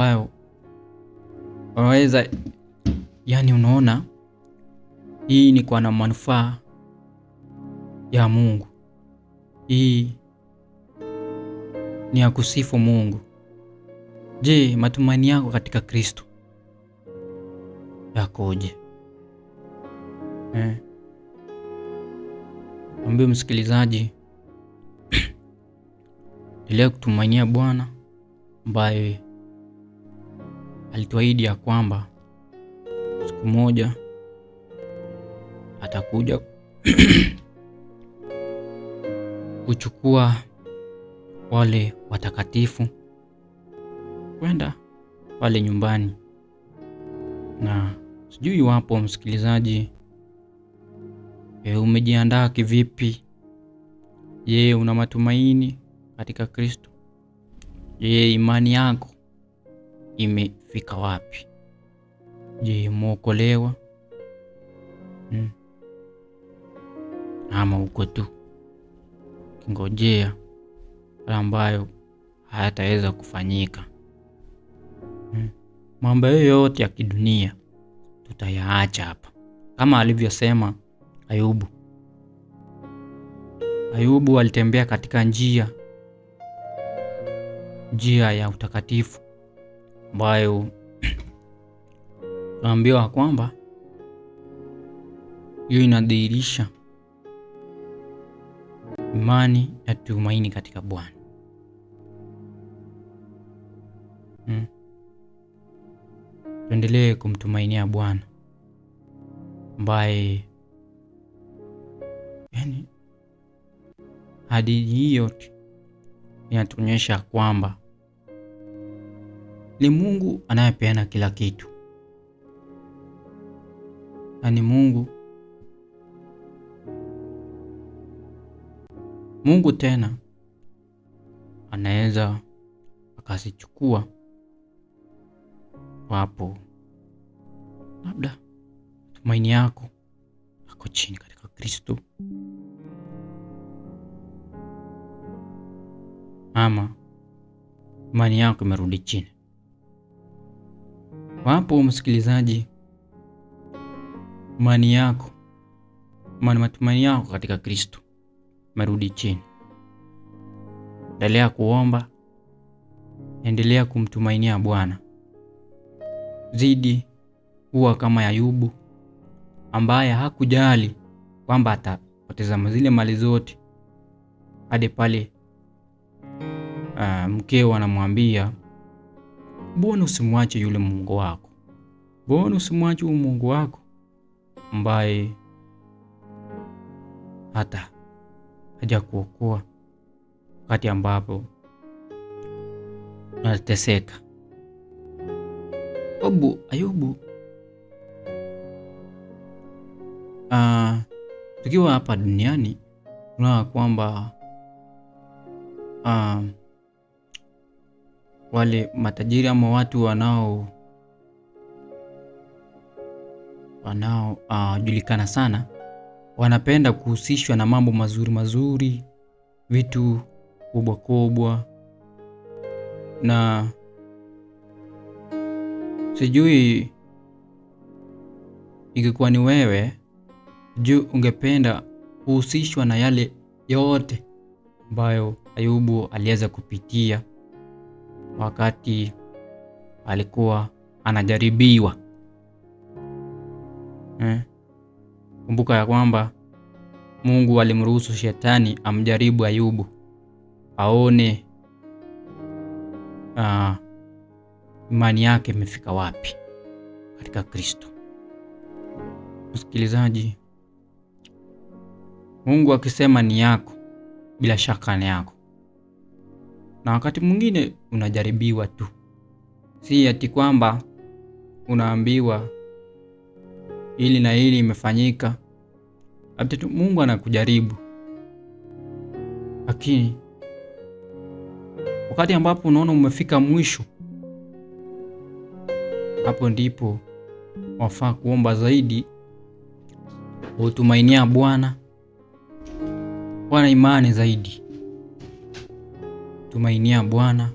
Ambayo waweza, yani unaona hii ni kwa na manufaa ya Mungu, hii ni ya kusifu Mungu. Je, matumaini yako katika Kristo yakoje? Mwambie msikilizaji, endelea kutumainia Bwana ambaye alituahidi ya kwamba siku moja atakuja kuchukua wale watakatifu kwenda pale nyumbani. Na sijui iwapo msikilizaji, umejiandaa kivipi? Je, una matumaini katika Kristo? Je, imani yako imefika wapi? Je, umeokolewa? Ama uko tu kingojea ambayo hayataweza kufanyika? Mambo yote ya kidunia tutayaacha hapa, kama alivyosema Ayubu. Ayubu alitembea katika njia ya utakatifu ambayo tunaambiwa kwamba hiyo inadhihirisha imani na tumaini katika Bwana. Tuendelee kumtumainia Bwana ambaye, yani, hadithi hii yote inatuonyesha kwamba ni Mungu anayepeana kila kitu, na ni Mungu tena anaweza akazichukua wapo, labda tumaini yako ako chini katika Kristo, ama imani yako imerudi chini. Wapo msikilizaji, imani yako, imani matumaini yako katika Kristo imerudi chini. Endelea kuomba, endelea kumtumainia Bwana. Zidi kuwa kama Ayubu ambaye hakujali kwamba atapoteza zile mali zote hadi pale mkeo anamwambia, mbona usimwache yule Mungu wako? Mbona usimwache huyu Mungu wako ambaye hata hajakuokoa wakati ambapo unateseka. Ayubu, tukiwa hapa duniani tunaona kwamba wale matajiri ama watu wanao julikana sana wanapenda kuhusishwa na mambo mazuri mazuri, vitu kubwa kubwa, na sijui ingekuwa ni wewe, juu ungependa kuhusishwa na yale yote ambayo Ayubu aliweza kupitia wakati alikuwa anajaribiwa. Kumbuka ya kwamba Mungu alimruhusu shetani amjaribu Ayubu aone imani yake imefika wapi katika Kristo. Msikilizaji, Mungu akisema ni yako, bila shaka ni yako. Na wakati mwingine unajaribiwa tu, si ati kwamba unaambiwa hili na hili imefanyika. Labda tu Mungu anakujaribu, lakini wakati ambapo unaona umefika mwisho, hapo ndipo wafaa kuomba zaidi, utumainia Bwana, kuwa na imani zaidi, tumainia Bwana